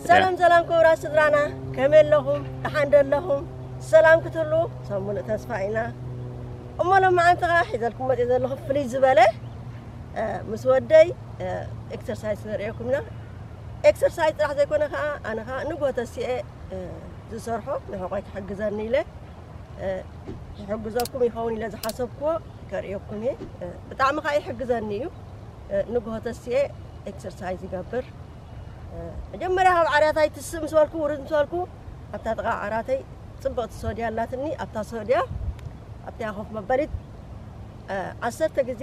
ሰላም ሰላም ክቡራት ስድራና፣ ከመይ ኣለኹም? ደሓን ዶ ኣለኹም? ሰላም ክትህሉ ሰብ ሙሉእ ተስፋ ኢና። እሞ ሎማዓንቲ ኸዓ ሒዘልኩም መፅእ ዘለኹ ፍልይ ዝበለ፣ እ፣ ምስ ወደይ፣ እ፣ ኤክሰርሳይዝ ነርእየኩም ኢና። ኤክሰርሳይዝ ጥራሕ ዘይኮነ ኸዓ፣ ኣነ ኸዓ ንግሆ ተሲኤ፣ እ፣ ዝሰርሖ ንሕቆይ ክሕግዘኒ ኢለ፣ እ፣ ክሕግዘኩም ይኸውን ኢለ ዝሓሰብክዎ ከርእየኩም እየ። እ፣ ብጣዕሚ ኸዓ ይሕግዘኒ እዩ። እ፣ ንግሆ ተሲኤ ኤክሰርሳይዝ ይገብር። እ፣ መጀመርያ ካብ ዓራታይ ትስእ ምስ በልኩ፣ ውርድ ምስ በልኩ፣ ኣብታ ጥቓ ዓራተይ ጽብቕቲ ሶድያ ኣላትኒ። ኣብታ ሶድያ፣ ኣብታ ኮፍ መበሊት፣ እ፣ ዓሰርተ ግዜ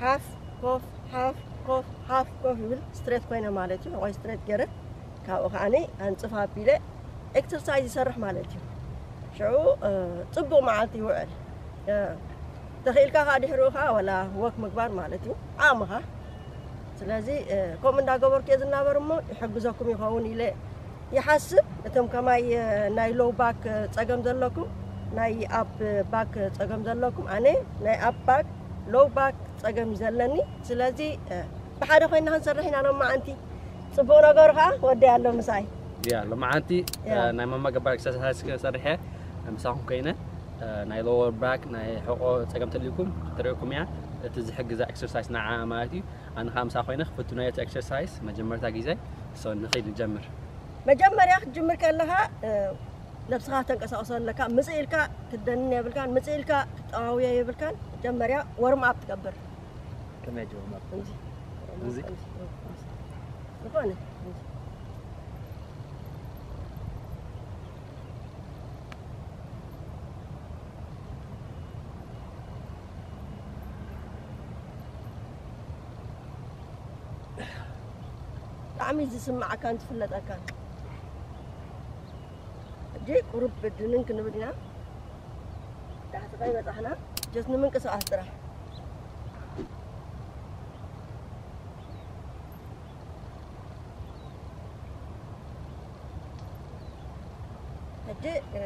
ሓፍ፣ ኮፍ፣ ሓፍ፣ ኮፍ፣ ሓፍ፣ ኮፍ ይብል። ስትሬት ኮይነ ማለት እዩ። ሕቆይ ስትሬት ገይረ፣ ካብኡ ከዓኒ ኣንጽፍ ኣቢለ ኤክሰርሳይዝ ይሰርሕ ማለት እዩ። ሽዑ፣ እ፣ ጽቡቕ መዓልቲ ይውዕል። እ፣ ተኽኢልካ ከኣ ድሕሪኡ ከኣ ዋላ ወክ ምግባር ማለት እዩ። ዓቕምኻ። ስለዚ፣ እ፣ ከምኡ እንዳገበርኩ እየ ዝናበር እሞ ይሕግዘኩም ይኸውን ኢለ ይሓስብ። እቶም ከማይ፣ እ፣ ናይ ሎው ባክ ጸገም ዘለኩም፣ ናይ ኣፕ ባክ ጸገም ዘለኩም፣ ኣነ ናይ ኣፕ ባክ፣ ሎው ባክ ጸገም እዩ ዘለኒ። ስለዚ፣ እ፣ ብሓደ ኮይና ክንሰርሕ ኢና ሎማዓንቲ። ጽቡቕ ነገሩ ከኣ ወደይ ኣሎ ምሳይ። ያ፣ ሎማዓንቲ፣ ያ። እ፣ ናይ ማማ ገባር ኤክሰርሳይዝ ክሰርሕ እየ። ምሳኹም ኮይነ፣ እ፣ ናይ ሎወር ባክ፣ ናይ ሕቆ ጸገም ተልዩኩም ክትርእየኩም እያ። እቲ ዝሕግዛ ኤክሰርሳይዝ ንዓ ማለት እዩ። ኣነ ከኣ ምሳ ኮይነ ክፍትኖ እየ እቲ ኤክሰርሳይዝ መጀመርታ ግዜ። ሶ፣ ንኺድ ንጀምር። መጀመርያ ክትጅምር ከለኻ፣ እ፣ ነብስኻ ተንቀሳቕሶ ኣለካ። ምጽእ ኢልካ ክትደንን የብልካን፣ ምጽእ ኢልካ ክትጠዋውዮ የብልካን። መጀመርያ ወርም ኣፕ ትገብር። ከመይ ጀመርኩ? እንዚ። እንዚ? እንዚ። ዝኾነ። እንዚ። ብጣዕሚ ዝስምዓካን ዝፍለጠካን። ሕጂ ቁሩብ ድንን ክንብል ኢና። ታሕቲ ከይበጻሕና ጀስት ንምንቅስቓስ ጥራሕ። ሕጂ፣ እ፣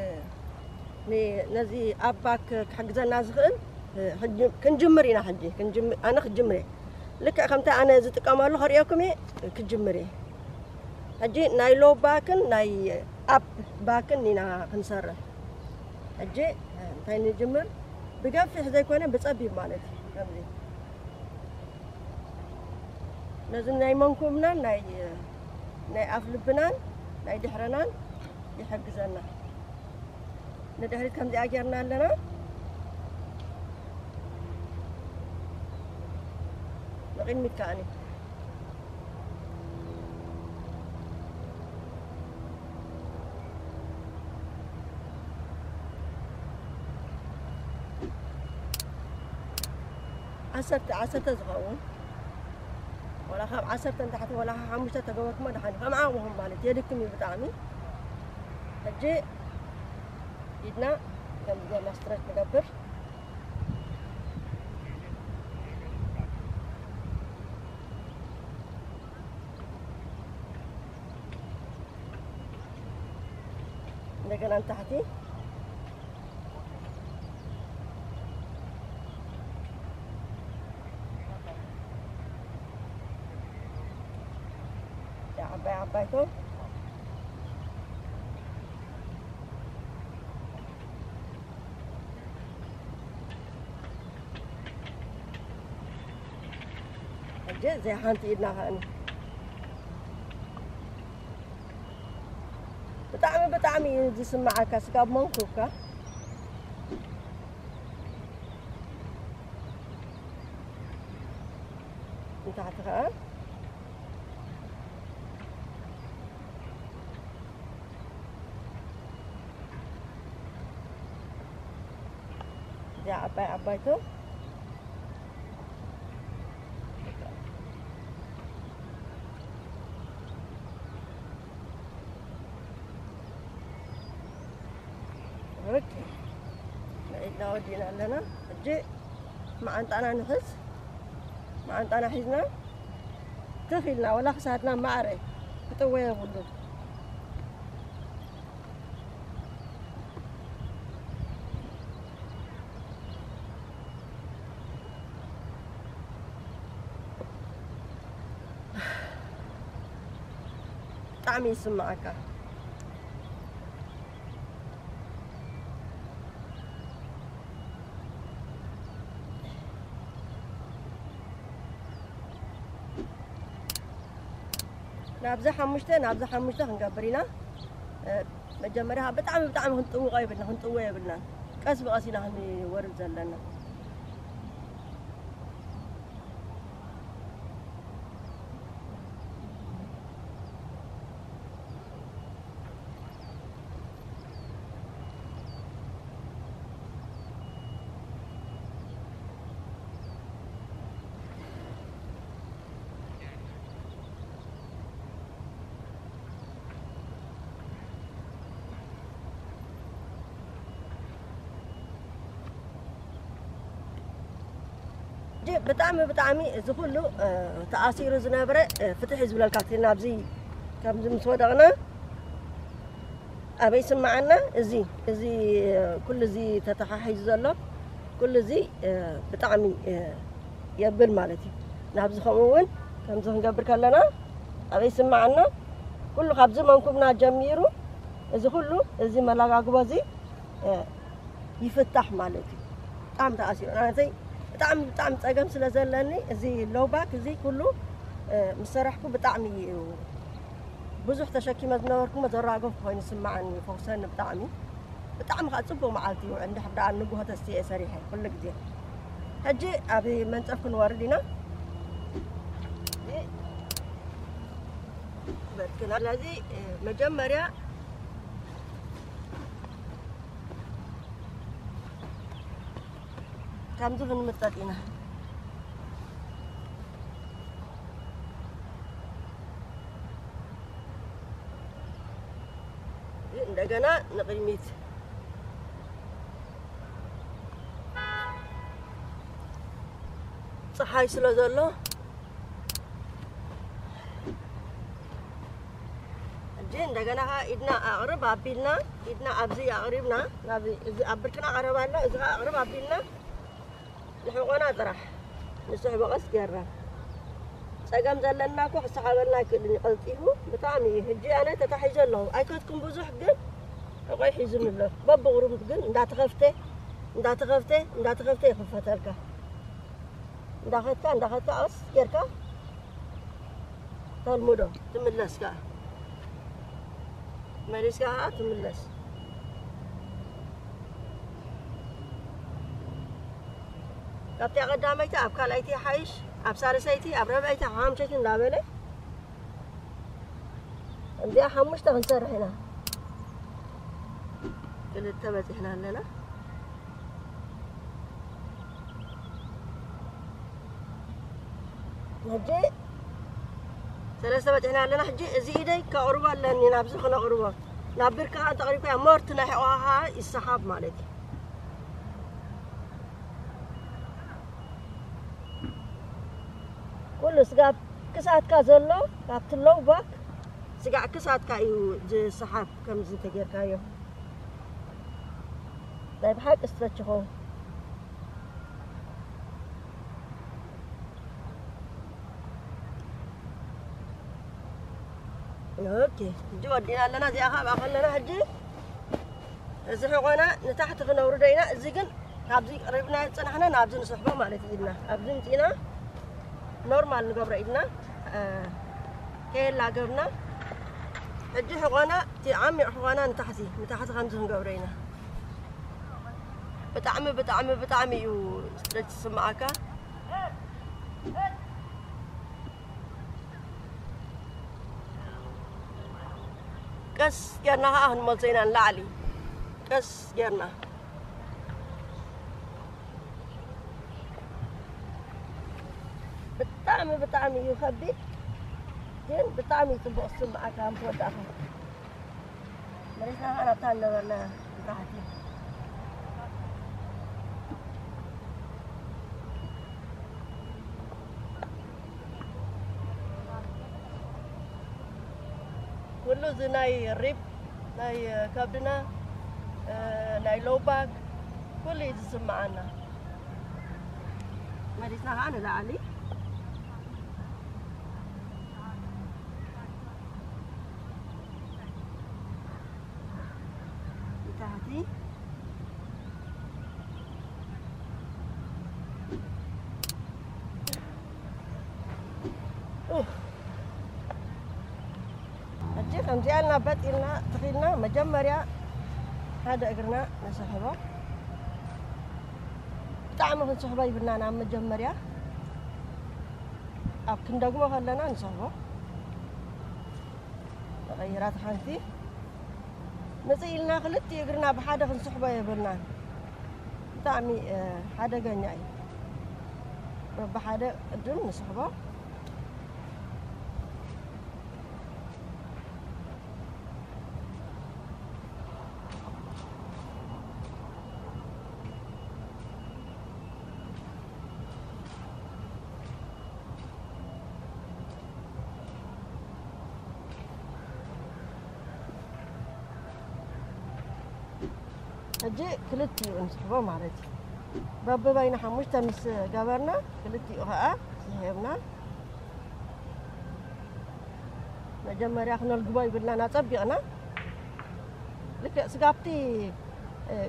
ኒ-፣ ነዚ ኣፕ ባክ ክሕግዘና ዝኽእል፣ እ፣ ሕጂ ክንጅምር ኢና። ሕጂ ክንጅም-፣ ኣነ ክጅምር እየ። ልክዕ ከምቲ ኣነ ዝጥቀመሉ ከርእየኩም እየ፣ ክጅምር እየ። ሕጂ ናይ ሎው ባክን ናይ ኣፕ ባክን ኢና ክንሰርሕ። ሕጂ፣ እ፣ እንታይ ንጅምር? ብገፊሕ ዘይኮነ ብጸቢብ ማለት እዩ። ከምዚ። ነዚ ናይ መንኩብናን ናይ፣ ናይ ኣፍ ልብናን ናይ ድሕረናን ይሕግዘና። ንድሕሪት ከምዚኣ ጌርና ኣለና። ንቕድሚት ከኣኒ። ዓሰርተ፣ ዓሰርተ ዝኸውን፣ ዋላ ካብ ዓሰርተ ንታሕቲ፣ ዋላ ካብ ሓሙሽተ ተገበርኩሞ ደሓን እዩ። ከም ዓቕምኹም ማለት የድክም እዩ ብጣዕሚ። ሕጂ ኢድና ከም ጌርና ስትሬት ንገብር። እንደገና ንታሕቲ። ዓባይ ዓባይቶ። ሕጂ እዚኣ ሓንቲ ኢድና ከኣኒ ብጣዕሚ፣ ብጣዕሚ እዩ ዝስምዓካ ስጋብ መንኩብካ። ንታሕቲ ከኣ እዚኣ ዓባይ ዓባይቶ። ኦኬ። ኢድና ወዲእና ኣለና። ሕጂ መዓንጣና ንሕዝ። መዓንጣና ሒዝና ትኽ ኢልና፣ ወላ ክሳድና ማዕረ ክጥወ የብሉን። ብጣዕሚ ይስምዓካ። ናብዚ ሓሙሽተ፣ ናብዚ ሓሙሽተ ክንገብር ኢና። እ፣ መጀመርያ ብጣዕሚ፣ ብጣዕሚ ክንጥውቖ የብልና፣ ክንጥዎ የብልና። ቀስ ብቐስ ኢና ክንወርድ ዘለና። እጂ ብጣዕሚ፣ ብጣዕሚ እዚ ኩሉ፣ እ፣ ተኣሲሩ ዝነበረ፣ እ፣ ፍትሕ እዩ ዝብለልካ። እቲ ናብዚ ከምዚ ምስ ወደቕና ኣበይ ስምዓና? እዚ፣ እዚ፣ እ፣ ኩሉ እዚ ተተሓሒዙ ዘሎ ኩሉ እዚ፣ እ፣ ብጣዕሚ፣ እ፣ የብል ማለት እዩ። ናብዚ ከምኡ እውን ከምዚ ክንገብር ከለና ኣበይ ስምዓና? ኩሉ ካብዚ መንኩብና ጀሚሩ እዚ ኩሉ እዚ መለጋግቦ እዚ፣ እ፣ ይፍታሕ ማለት እዩ። ብጣዕሚ ተኣሲሩ። ኣነተይ ብጣዕሚ፣ ብጣዕሚ ጸገም ስለ ዘለኒ እዚ ሎባክ እዚ ኩሉ፣ እ፣ ምስ ሰራሕኩ ብጣዕሚ እዩ ብዙሕ ተሸኪመ ዝነበርኩ እሞ ዘራገፍኩ ኮይኑ ይስምዓኒ፣ ይፈውሰኒ ብጣዕሚ። ብጣዕሚ ከዓ ጽቡቕ መዓልቲ ይውዕል፣ እንድሕር ደኣ ንግሆ ተስትየ ሰሪሐ ኩሉ ግዜ። ሕጂ ኣብ መንጸፍ ክንወርድ ኢና። በትክና። ስለዚ፣ እ፣ መጀመርያ ከምዚ ክንምጠጥ ኢና። እንደገና ንቕድሚት። ጸሓይ ስለ ዘሎ፣ ሕጂ እንደገና ኸዓ ኢድና ኣቕርብ ኣቢልና፣ ኢድና ኣብዚ ኣቕሪብና፣ ናብ እዚ ኣብ ብርክና ቀረባ ኣሎ፣ እዚ ኸዓ ኣቕርብ ኣቢልና ንሕቆና ጥራሕ ንስሕቦ ቀስ ጌርና። ጸገም ዘለና እኮ ክሰሓበልና ኣይክእልን እዩ፣ ቀልጢፉ ብጣዕሚ እዩ። ሕጂ ኣነ ተታሒዘ ኣለኹ፣ ኣይከድኩን ብዙሕ፣ ግን ሕቆይ ሒዙኒ ኣሎ። በብቑሩብ ግን እንዳተኸፍተ፣ እንዳተኸፍተ፣ እንዳተኸፍተ ይኽፈተልካ። እንዳኸድካ፣ እንዳኸድካ ቀስ ጌርካ ተልምዶ ትምለስ ከኣ። መሊስካ ከኣ ትምለስ። ካብቲኣ ቀዳመይቲ ኣብ ካልኣይቲ ይሓይሽ፣ ኣብ ሳልሰይቲ፣ ኣብ ራብዐይቲ፣ ኣብ ሓምሸይቲ እንዳበለ እዚኣ ሓሙሽተ ክንሰርሕ ኢና። ክልተ በጺሕና ኣለና። ሕጂ ሰለስተ በጺሕና ኣለና። ሕጂ እዚ ኢደይ ከቕርቦ ኣለኒ፣ ናብዚ ክነቕርቦ። ናብ ብርክኻ እንተቕሪብካዮ ሞር እቲ ናይ ሕቖኻ ይሰሓብ ማለት እዩ። ኩሉ ስጋብ ክሳትካ ዘሎ ካብቲ ሎው ባክ ስጋዕ ክሳትካ እዩ ዝሰሓብ ከምዚ እንተጌርካዮ። ናይ ብሓቂ ስትረች ይኸውን። ኦኬ፣ ሕጂ ወዲእና ኣለና። እዚኣ ካብ ኣኸለና ሕጂ እዚ ሕቆና ንታሕቲ ክነውርዶ ኢና። እዚ ግን ካብዚ ቀሪብና ዝጸናሕና ናብዚ ንስሕቦ ማለት እዩ ኢልና ኣብዚ ምጺና ኖርማል ንገብሮ ኢልና፣ እ፣ ከየላገብና ሕጂ ሕቆና እቲ ዓሚቕ ሕቆና ንታሕቲ ንታሕቲ ከምዚ ክንገብሮ ኢና። ብጣዕሚ ብጣዕሚ ብጣዕሚ እዩ ስትረች ዝስምዓካ። ቀስ ጌርና ከዓ ክንመልሶ ኢና ንላዕሊ። ቀስ ጌርና። ብጣዕሚ ብጣዕሚ እዩ ከቢድ፣ ግን ብጣዕሚ እዩ ጽቡቕ ዝስምዓካ ምስ ወዳእካ። መሊስና ከዓ ናብታ ዝነበርና ንታሕቲ። ኩሉ እዚ ናይ ሪብ፣ ናይ ከብድና፣ እ፣ ናይ ሎባክ ኩሉ እዩ ዝስምዓና። መሊስና ከዓ ንላዕሊ። ከምዚኣ ኢልና በጥ ኢልና ትኺልና መጀመርያ ሓደ እግርና ንስሕቦ። ብጣዕሚ ክንስሕቦ ይብልናን ኣብ መጀመርያ ኣብ ክንደግሞ ከለና ንስሕቦ። ተቐይራት ሓንቲ ምጽእ ኢልና ክልቲኡ እግርና ብሓደ ክንስሕቦ የብልናን። ብጣዕሚ ሓደገኛ እዩ። በብሓደ ቅድም ንስሕቦ። ሕጂ ክልቲኡ ንስሕቦ ማለት እዩ። በብበይኑ ሓሙሽተ ምስ ገበርና ክልቲኡ ከዓ ስሒብና መጀመርያ ክነልግቦ ይብልናን ኣጸቢቕና ልክዕ ስጋብቲ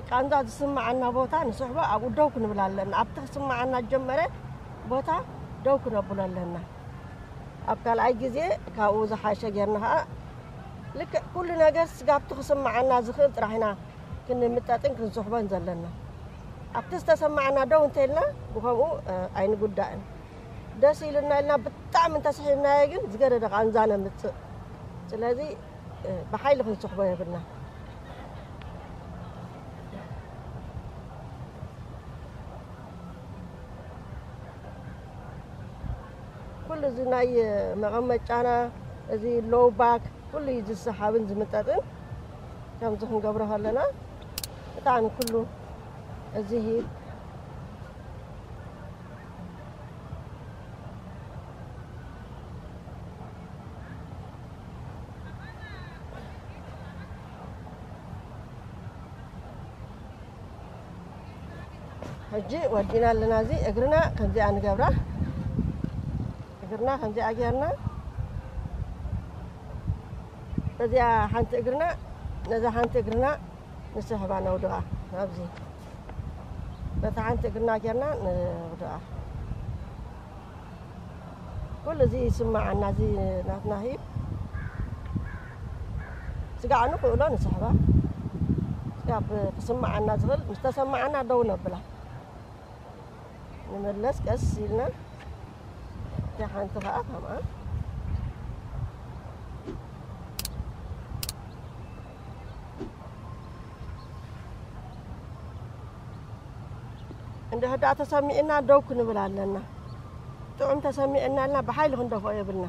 ቃንዛ ዝስምዓና ቦታ ንስሕቦ ኣብኡ ደው ክንብል ኣለና። ኣብቲ ክስምዓና ዝጀመረ ቦታ ደው ክነብሎ ኣለና። ኣብ ካልኣይ ግዜ ካብኡ ዝሓሸ ጌርና ከዓ ልክዕ ኩሉ ነገር ስጋብቲ ክስምዓና ዝኽእል ጥራሕ ኢና ክንምጠጥን ክንስሕቦን ዘለና። ኣብቲ ዝተሰማዓና ደው እንተልና ብከምኡ ኣይንጉዳእን። ደስ ኢሉና ኢልና ብጣዕሚ እንተስሒብናዮ ግን ዝገደደ ቃንዛ ነምፅእ። ስለዚ ብሓይሊ ክንስሕቦ የብልና። ኩሉ እዚ ናይ መቐመጫና እዚ ሎው ባክ ኩሉ እዩ ዝሰሓብን ዝምጠጥን። ከምዚ ክንገብሮ ከለና ብጣዕሚ ኩሉ እዚ ሂብ ሕጂ ወዲና ኣለና። እዚ እግርና ከምዚኣ ንገብራ፣ እግርና ከምዚኣ ጌርና፣ እዚኣ ሓንቲ እግርና ነዛ ሓንቲ እግርና ንስሕባ ነውድቓ። ኣብዚ በታ ሓንቲ እግርና ጌርና ነውድቓ። ኩሉ እዚ ይስምዓና፣ እዚ ናትና ሂብ ስጋዕ ንኽእሎ ንስሕባ። ስጋብ ክስምዓና ዝኽእል ምስ ተሰምዓና ደው ነብላ። ንመለስ ቀስ ኢልና እታ ሓንቲ ኸዓ ከምኣ። እንድሕር ደኣ ተሰሚዕና ደው ክንብል ኣለና። ጥዑም ተሰሚዕና ኢልና ብሓይሊ ክንደፍኦ የብልና።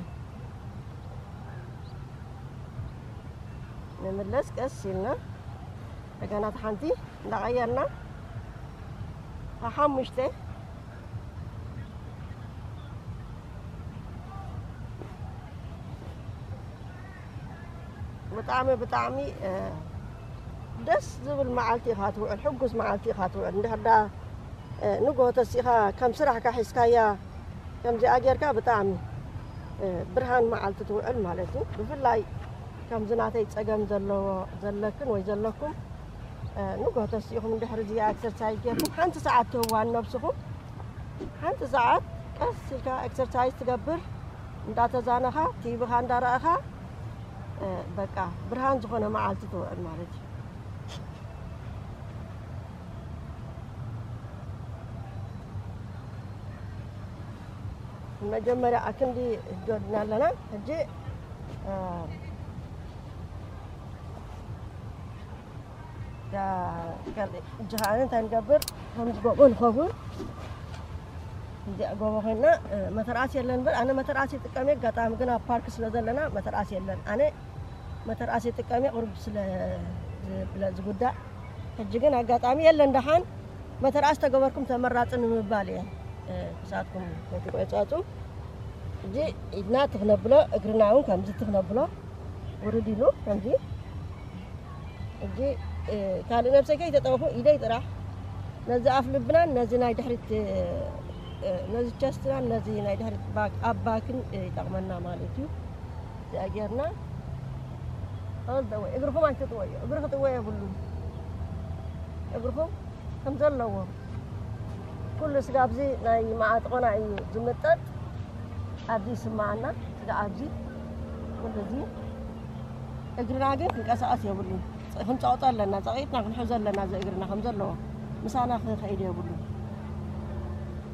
ንምለስ ቀስ ኢልና እንደገና እታ ሓንቲ እንዳቐየርና ሓሙሽተ ብጣዕሚ ብጣዕሚ ደስ ዝብል መዓልቲ ኢኻ ትውዕል፣ ሕጉስ መዓልቲ ኢኻ ትውዕል። እንድሕር ደኣ ንግሆ ተሲእኻ ከም ስራሕካ ሒዝካያ ከምዚኣ ጌርካ ብጣዕሚ ብርሃን መዓልቲ ትውዕል ማለት እዩ። ብፍላይ ከምዚ ናተይ ጸገም ዘለዎ ዘለክን ወይ ዘለኩም ንግሆ ተሲእኹም እንድሕር እዚኣ ኤክሰርሳይዝ ጌርኩም ሓንቲ ሰዓት ትህዋ ንነብስኹም ሓንቲ ሰዓት ቀስ ኢልካ ኤክሰርሳይዝ ትገብር እንዳተዛነኻ ቲቪኻ እንዳረኣኻ በቃ ብርሃን ዝኾነ መዓልቲ ትውዕል ማለት እዩ። መጀመርያ ኣክንዲ ዶድና ኣለና ሕጂ እጂ ከዓ እንታይ ንገብር ከምዚ ጎቦ ንኸውን እዚኣ ጎቦ ኮይና መተርኣስ የለን በር ኣነ መተርኣስ ይጥቀም ኣጋጣሚ ግን ኣብ ፓርክ ስለ ዘለና መተርኣስ የለን ኣነ መተርኣስ ይጥቀም ቁርብ ስለ ዝጉዳእ ሕጂ ግን ኣጋጣሚ የለን ደሓን መተርኣስ ተገበርኩም ተመራፂ ንምባል እየ ክሳትኩም ነቲ ቆይፃፁ እጂ ኢድና ትክነብሎ እግርና እውን ከምዚ ትክነብሎ ውርድ ኢሉ ከምዚ እጂ ካልእ ነብሰይ ከይተጠወኹ ኢደይ ጥራሕ ነዚ ኣፍ ልብናን ነዚ ናይ ድሕሪት ነዚ ቸስትናን ነዚ ናይ ድሕሪት ባክ ኣብ ባክን ይጠቕመና ማለት እዩ። እዚኣ ጌርና ኣልደወ እግርኹም ኣይትጥወዮ እግሪ ክጥወ የብሉን እግርኹም ከም ዘለዎ ኩሉ ስጋ ኣብዚ ናይ መዓጥቆና እዩ ዝምጠጥ ኣብዚ ይስማዓና ስጋ ኣብዚ ኩሉ እዚ እግርና ግን ክንቀሳቐስ የብሉን። ክንጸቕጦ ኣለና፣ ጸቒጥና ክንሕዞ ኣለና፣ እዚ እግርና ከም ዘለዎ ምሳና ክኸይድ የብሉን።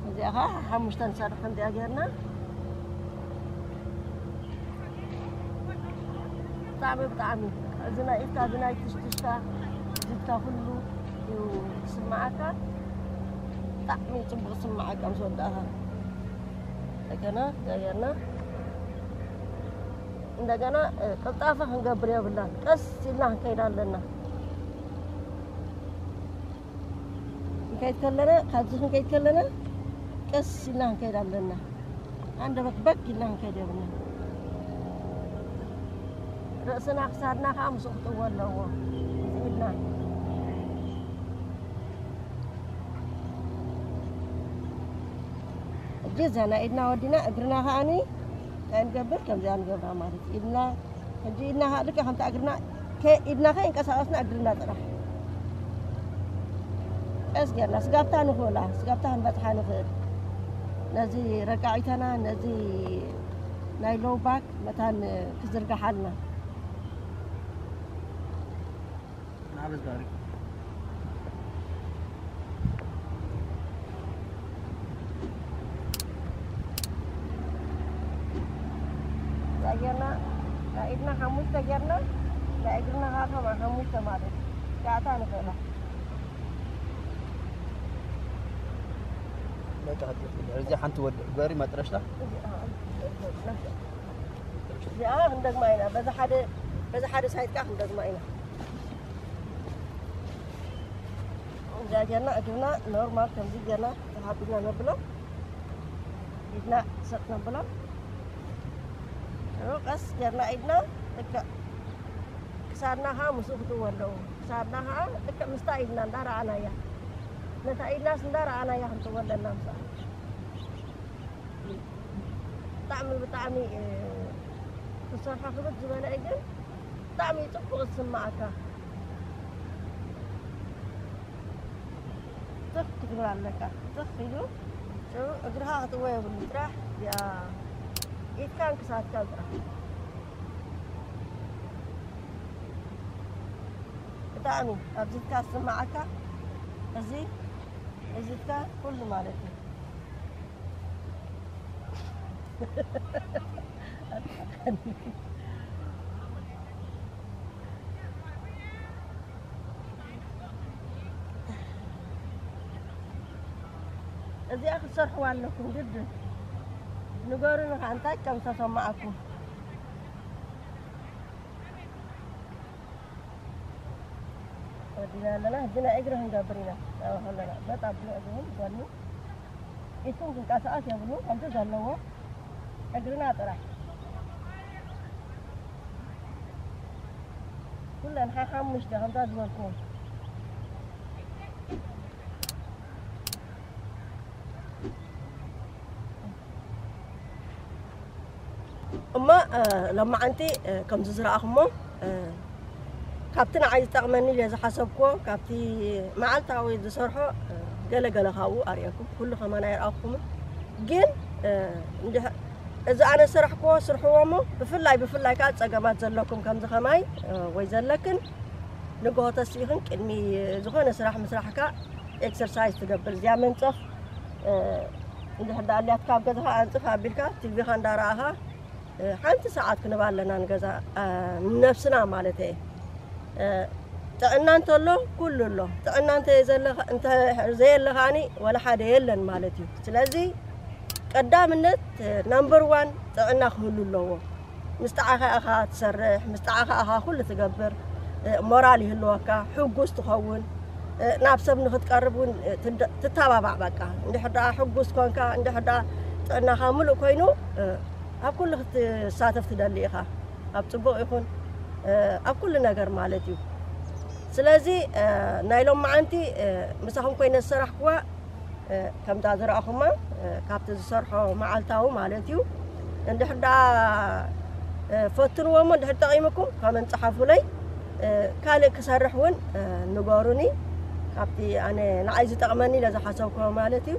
እዚኣ ኸዓ ሓሙሽተ ንሰርሕ ከምዚኣ ጌርና። ብጣዕሚ፣ ብጣዕሚ፣ እዚ ናይ ኢድካ፣ እዚ ናይ ትሽትሽካ፣ ጅካ ኩሉ እዩ ዝስምዓካ። ብጣዕሚ ጽቡቕ ዝስምዓካ ምስ ወዳእኻ። እንደገና እዚኣ ጌርና፣ እንደገና፣ እ፣ ቅልጣፈ ክንገብር የብልናን። ቀስ ኢልና ክንከይድ ኣለና። ክንከይድ ከለና፣ ካብዚ ክንከይድ ከለና፣ ቀስ ኢልና ክንከይድ ኣለና። ሃንደበት በግ ኢልና ክንከይድ የብልናን። ርእስና ክሳድና ከዓ ምስኡ ክጥወ ኣለዎ። እዚ ኢድና። ሕጂ እዛ ናይ ኢድና ወዲና፣ እግርና ከዓኒ እንታይ ንገብር? ከምዚኣ ንገብራ ማለት እዩ። ኢድና፣ ሕጂ ኢድና ከዓ ልክዕ ከምታ እግርና፣ ከ-፣ ኢድና ከይንቀሳቐስና እግርና ጥራሕ ቀስ ጌርና ስጋብታ ንኽእላ፣ ስጋብታ ክንበጽሓ ንኽእል። ነዚ ረቃዒተና፣ ነዚ ናይ ሎው ባክ መታን ክዝርግሓልና። ንዓበስ ባሪ። እዛ ጌርና፣ ናይ ኢድና ሓሙሽተ ጌርና፣ ናይ እግርና ከዓ ከማን ሓሙሽተ ማለት እዩ። ጋዕታ ንኽእላ። በቃ፣ እዚ ሓንቲ ወድ-፣ ገሪ መጥረሽታ። እዚኣ፣ እዚኣ ክንደግማ ኢና። በዚ ሓደ፣ በዚ ሓደ ሳይድ ከዓ ክንደግማ ኢና። እዚኣ ጌርና እግርና ኖርማል ከምዚ ጌርና ተሓቢና ነብሎ። ኢድና ሰጥ ነብሎ። ቀስ ጌርና ኢድና ልክዕ ክሳድና ከዓ ምስኡ ክትወ ኣለዎ። ክሳድና ከዓ ልክዕ ምስታ ኢድና እንዳረኣናያ፣ ነታ ኢድናስ እንዳረኣናያ ክንጥወ ኣለና ምስኣ። ብጣዕሚ፣ ብጣዕሚ፣ እ፣ ክሰርሖ ክብድ ዝበለ እዩ፣ ግን ብጣዕሚ እዩ ጽቡቕ ዝስምዓካ። ትኽ ክትብል ኣለካ። ትኽ ኢሉ፣ ሽዑ እግርኻ ክትእወ የብሉ። ጥራሕ እዚኣ ኢድካን ክሳድካን ጥራሕ። ብጣዕሚ ኣብዚትካ ዝስምዓካ፣ እዚ፣ እዚትካ ኩሉ ማለት እዩ። እዚኣ ክትሰርሕዋ ኣለኩም ግድን። ንገሩኒ ኸዓ እንታይ ከም ዝተሰማዓኩም። ወዲና ኣለና። ሕጂ ናይ እግሪ ክንገብር ኢና። ናብኡ ከለና በጣም ብንዕግሁም ጎኒ ኢድኩም ክንቀሳቐስ የብሉ። ከምቲ ዘለዎ እግርና ጥራሕ። ኩለን ሓሓሙሽተ ከምዛ ዝበልኩም። እሞ፣ እ፣ ሎማዓንቲ፣ እ፣ ከምዚ ዝረኣኹሞ፣ እ፣ ካብቲ ንዓይ ዝጠቕመኒ ኢለ ዝሓሰብክዎ፣ ካብቲ መዓልታዊ ዝሰርሖ፣ እ፣ ገለ ገለ ካብኡ ኣርእየኩም። ኩሉ ከማን ኣይረኣኹምን። ግን፣ እ፣ እንድሕ-፣ እዚ ኣነ ዝሰራሕክዎ ስርሕዎ እሞ፣ ብፍላይ፣ ብፍላይ ከኣ ጸገማት ዘለኩም ከምዚ ከማይ፣ እ፣ ወይ ዘለክን፣ ንግሆ ተሲእኽን ቅድሚ ዝኾነ ስራሕ ምስራሕካ ኤክሰርሳይዝ ትገብር። እዚኣ መንጸፍ፣ እ፣ እንድሕር ደኣ ኣልያትካ ኣብ ገዛኻ ኣንጽፍ ኣቢልካ ቲቪኻ እንዳረኣኻ፣ እ፣ ሓንቲ ሰዓት ክንባ ኣለና ንገዛ፣ እ፣ ንነብስና ማለት እየ። እ፣ ጥዕና እንተሎ ኩሉ ኣሎ። ጥዕና እንተ ዘለኻ፣ እንተ ዘየለ ከኣኒ ወላ ሓደ የለን ማለት እዩ። ስለዚ ቀዳምነት፣ እ፣ ናምበር ዋን ጥዕና ክህሉ ኣለዎ። ምስ ጠዓኻ ኢኻ ትሰርሕ፣ ምስ ጠዓኻ ኢኻ ኩሉ ትገብር፣ እ፣ ሞራል ይህልወካ፣ ሕጉስ ትኸውን፣ እ፣ ናብ ሰብ ንኽትቀርብ እውን፣ እ፣ ትደ-፣ ትተባባዕ በቃ። እንድሕር ደኣ ሕጉስ ኮንካ፣ እንድሕር ደኣ ጥዕናኻ ምሉእ ኮይኑ፣ እ፣ ኣብ ኩሉ ክትሳተፍ ትደሊ ኢኻ። ኣብ ጽቡቕ ይኹን፣ እ፣ ኣብ ኩሉ ነገር ማለት እዩ። ስለዚ፣ እ፣ ናይ ሎማዓንቲ፣ እ፣ ምሳኹም ኮይነ ዝሰራሕክዋ እ፣ ከምዛ ዝረኣኹማ፣ እ፣ ካብቲ ዝሰርሖ መዓልታዊ ማለት እዩ። እንድሕር ደኣ፣ እ፣ ፈትንዎ እሞ እንድሕር ጠቒሙኩም ኮመንት ጸሓፉለይ። እ፣ ካልእ ክሰርሕ እውን፣ እ፣ ንገሩኒ። ካብቲ ኣነ ንዓይ ዝጠቕመኒ ኢለ ዝሓሰብክዎ ማለት እዩ።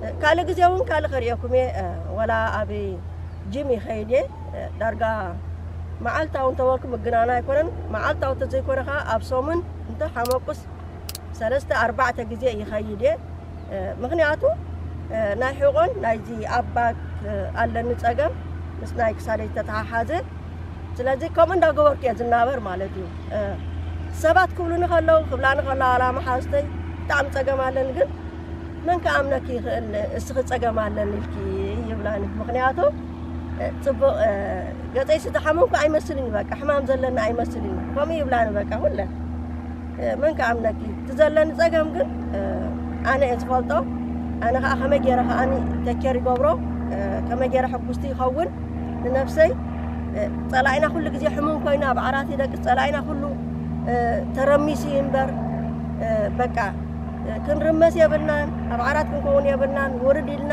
እ፣ ካልእ ግዜ እውን ካልእ ከርእየኩም እየ። እ፣ ወላ ኣብ ጂም ይኸይድ እየ። እ፣ ዳርጋ መዓልታዊ እንተበልኩ ምግናና ኣይኮነን። መዓልታዊ እንተዘይኮነ ከዓ ኣብ ሰሙን እንተ ሓመቁስ ሰለስተ ኣርባዕተ ግዜ ይኸይድ እየ። ምክንያቱ ናይ ሕቆን ናይዚ ኣባክ ኣለኒ ጸገም ምስ ናይ ክሳደይ ዝተተሓሓዘ። ስለዚ ከምኡ እንዳገበርኩ እየ ዝናበር ማለት እዩ። ሰባት ክብሉኒ ከለዉ ክብላኒ ከለዋ ዋላ መሓዝተይ ብጣዕሚ ጸገም ኣለኒ፣ ግን መን ክኣምነኪ ይኽእል እስኺ ጸገም ኣለኒ ኢልኪ ይብላኒ። ምክንያቱ ጽቡቕ ገጸይ ዝተሓመምኩ ኣይመስልን እዩ፣ በቃ ሕማም ዘለኒ ኣይመስልን እዩ። ከምኡ ይብላኒ በቃ ኩለን። መን ክኣምነኪ? እቲ ዘለኒ ጸገም ግን ኣነ እየ ዝፈልጦ። ኣነ ከዓ ከመይ ገይረ ከዓኒ ተኬር ይገብሮ፣ ከመይ ገይረ ሕጉስቲ ይኸውን ንነብሰይ። ጸላኢና ኩሉ ግዜ ሕሙም ኮይኑ ኣብ ዓራት ይደቅስ፣ ጸላኢና ኩሉ ተረሚሱ እዩ እምበር በቃ ክንርመስ የብልናን፣ ኣብ ዓራት ክንከውን የብልናን። ውርድ ኢልና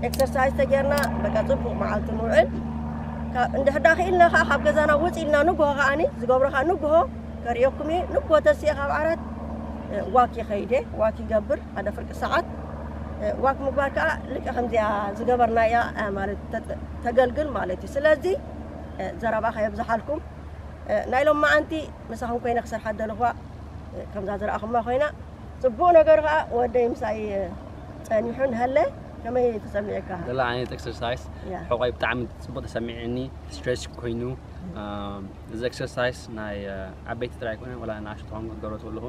ኤክሰርሳይዝ ተጌርና በቃ ጽቡቕ መዓልቲ ንውዕል። እንድሕር ዳ ክኢልና ከዓ ካብ ገዛና ውፅ ኢልና ንግሆ ከዓኒ ዝገብሮ ከዓ ንግሆ ከርእየኩም እየ። ንግሆ ተሲኤ ካብ ዓራት ዋክ ይኸይደ፣ ዋክ ይገብር ሓደ ፍርቂ ሰዓት። ዋክ ምግባር ከዓ ልክዕ ከምዚኣ ዝገበርናያ ማለት ተገልግል ማለት እዩ። ስለዚ ዘረባ ከየብዝሓልኩም ናይ ሎም መዓንቲ ምሳኹም ኮይነ ክሰርሓ ደለኹዋ ከምዛ ዝረኣኹማ ኮይና። ፅቡቕ ነገር ከዓ ወደይ ምሳይ ፀኒሑ ንሀለ ከመይ ተሰሚዕካ? ገለ ዓይነት ኤክሰርሳይዝ ሕቆይ ብጣዕሚ ፅቡቕ ተሰሚዕኒ። ስትሬች ኮይኑ እዚ ኤክሰርሳይዝ ናይ ዓበይቲ ጥራይ ኮነ ወላ ንኣሽቱ ትኾኑ ክትገብሮ ትኽእልኹ።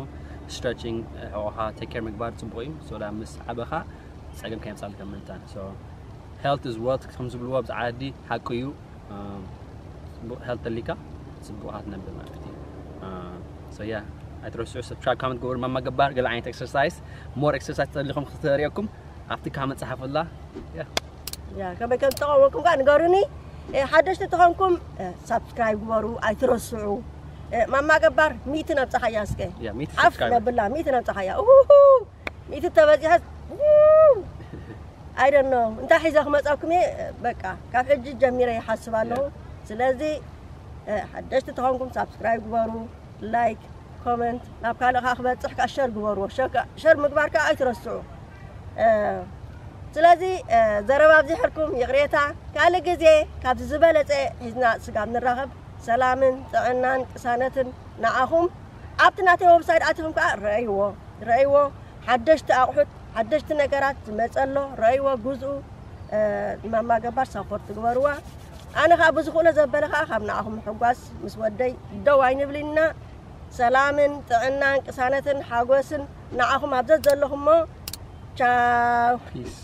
ስትሬችንግ ሕቆኻ ቴክ ኬር ምግባር ፅቡቕ እዩ። ሶዳ ምስ ዓበኻ ፀገም ከየምፃልካ ምንታን። ሄልት ኢዝ ዌልት ከም ዝብልዎ ኣብዚ ዓዲ ሓቂ እዩ። ፅቡቕ ሄልት ተሊካ ፅቡቕ ሃትነብር ማለት እዩ። ሶ ያ ኣይትረስዑ። ሰብስክራይብ፣ ካመንት ግበሩ። ማማ ገባር ገለ ዓይነት ኤክሰርሳይዝ፣ ሞር ኤክሰርሳይዝ ተደሊኹም ክትርእየኩም ኣብቲ ካመንት ፀሓፉላ። ያ ከመይ ከም ዝጠቐመኩም ከዓ ንገሩኒ። ሓደሽቲ ተኾንኩም ሳብስክራይብ ግበሩ ኣይትረስዑ። ማማ ገባር ሚእቲ ነብፅሓያ እስከ። ሓፍ ነብላ ሚእቲ ነብፅሓያ። ሚእቲ ተበፂሐ ኣይደኖ እንታይ ሒዘ ክመፀኩም እየ። በቃ ካብ ሕጂ ጀሚረ ይሓስብ ኣለኹ። ስለዚ ሓደሽቲ ተኾንኩም ሳብስክራይብ ግበሩ፣ ላይክ፣ ኮመንት ናብ ካልእ ከዓ ክበፅሕ ከዓ ሸር ግበርዎ። ሸር ምግባር ከዓ ኣይትረስዑ። ስለዚ ዘረባ ኣብዚሐልኩም ይቕሬታ። ካልእ ግዜ ካብዚ ዝበለፀ ሒዝና ስጋብ ንራኸብ ሰላምን ጥዕናን ቅሳነትን ንዓኹም። ኣብቲ ናተይ ወብሳይት ኣቲኹም ከዓ ረእይዎ፣ ረእይዎ። ሓደሽቲ ኣቑሑት፣ ሓደሽቲ ነገራት ዝመፀ ኣሎ፣ ረእይዎ፣ ግዝኡ። ማማ ገባር ሳፖርት ትግበርዋ። ኣነ ከዓ ብዝኽእሎ ዘበለ ከዓ ካብ ንዓኹም ምሕጓስ ምስ ወደይ ደው ኣይንብል ኢና። ሰላምን ጥዕናን ቅሳነትን ሓጎስን ንዓኹም ኣብ ዘዘለኹሞ። ቻው። ፒስ።